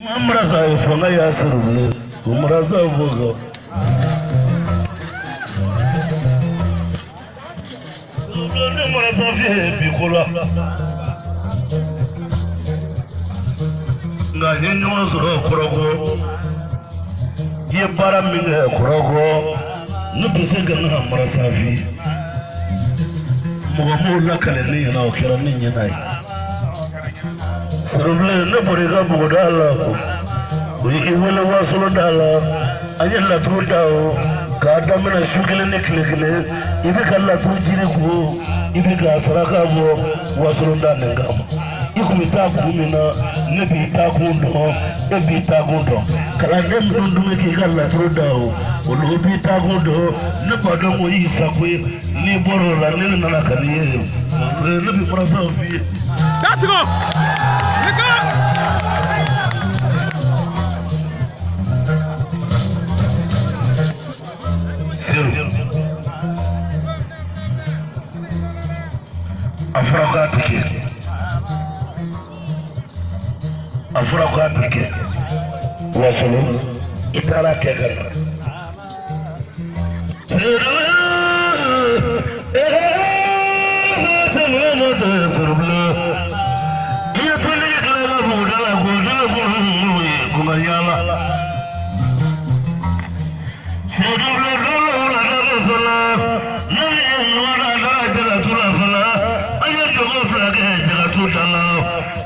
Marasa ye fanga y'a sɔrɔ bilen o marasa fo kan. Ne marasa fiyɛ bi ko la. Nka n ye ɲɔgɔn sɔrɔ kɔrɔkɔ. I ye baara min kɛ kɔrɔkɔ ne bɛ se ka n ka marasa f'i ye. Mɔgɔ m'o lakale ne ɲɛna o kɛra ne ɲɛna ye. Serubilen ne bɔra i ka buguda la o ye i wele wasolon da la an ye laturu da o k'a daminɛ su kelen ni tile kelen i bɛ ka laturu jiri ko i bɛ ka saraka bɔ wasolon da nin kama i kun bɛ taa kun min na ne b'i taa kun dɔn e b'i taa kun dɔn kalanden minnu dun bɛ k'i ka laturu da o olu b'i taa kun dɔn ne b'a dɔn ko y'i sago ye n'i bɔra o la ne nana ka n'i ye ne bɛ furasaw f'i ye. Let's go! Let's go! Seru a fɔra k'a tɛ kɛ a fɔra k'a tɛ kɛ wasolo i taara kɛ ka na.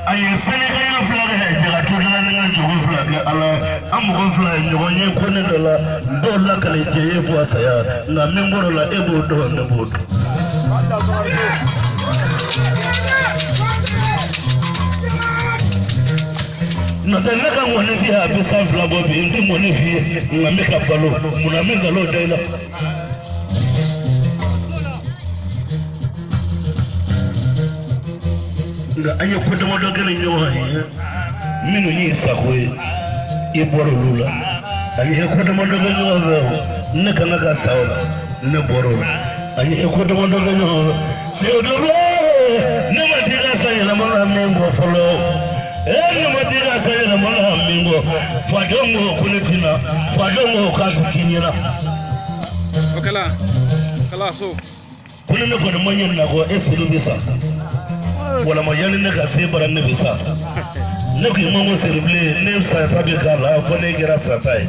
A ye sɛnɛkɛya fila kɛ jagatu da la ni ka jogo fila kɛ ala an mɔgɔ fila ye ɲɔgɔn ye ko ne dɔ la n t'o lakale cɛ ye fo saya nka min bɔr'o la e b'o dɔn ne b'o dɔn. N'o tɛ ne ka ŋɔni f'i ye a bɛ san 2 bɔ bi n tɛ ŋɔni f'i ye nka n bɛ ka balo munna n bɛ nkalon da i la. Nka an ye ko damadɔ kɛ ni ɲɔgɔn ye minnu y'i sago ye i bɔra olu la an ye ko damadɔ kɛ ɲɔgɔn fɛ o ne ka kan ka sa o la ne bɔra o la an ye ko damadɔ kɛ ɲɔgɔn fɛ seyidu ne ma t'i ka san yɛlɛma la min kɔ fɔlɔ ee ne ma t'i ka san yɛlɛma la min kɔ fadenw ko ko ne tɛ na fadenw ko k'a tɛ k'i ɲɛna. O kɛla kala so. Ko ni ne kɔni ma ɲɛ na kɔ e sedu bɛ sa walama yanni ne ka se bara ne bɛ sa ne ko i ma ko sedu bilen ne sata bɛ k'a la fo ne kɛra sata ye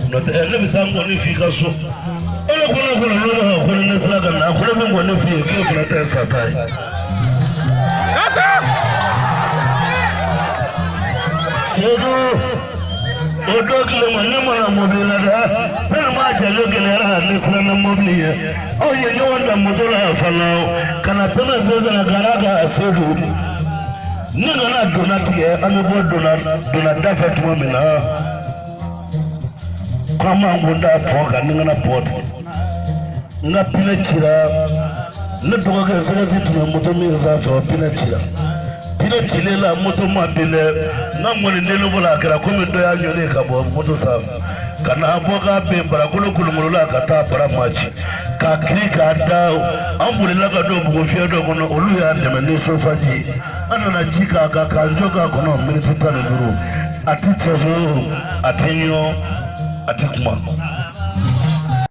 n'o tɛ ne bɛ taa nkɔni f'i ka so e ko ne ko ne ma ko ni ne sera ka na ko ne bɛ nkɔni f'i ye k'e fana ta ye sata ye. Sedu o don tile ma ne mana mobili la dɛ tellement a jalo gɛlɛyara ne siranna mobili ye aw ye ɲɔgɔn ta moto la fana ka na tɛmɛ sisan ka ka sedu ne nana donna tigɛ an bɛ bɔ donna donna da fɛ tuma min na k'an b'an kun da pɔn kan ni kana pɔn tigɛ n ka pinɛ cira ne dɔgɔkɛ sɛgɛsi tun bɛ moto min sanfɛ o pinɛ cira pinɛ cilen la moto ma bin dɛ n ka ŋɔni den fɔlɔ a kɛra komi dɔ y'a ɲɔni ka bɔ moto sanfɛ ka na bɔ k'a ben barakolo kolokolo la ka taa bara ma ci k'a kiri k'a da an bolila ka don bugufiyɛ dɔ kɔnɔ olu y'an dɛmɛ ni sofaji ye an nana ji k'a kan k'an jɔ k'a kɔnɔ miniti 15 a ti cɛso a ti ɲɔ a ti kuma.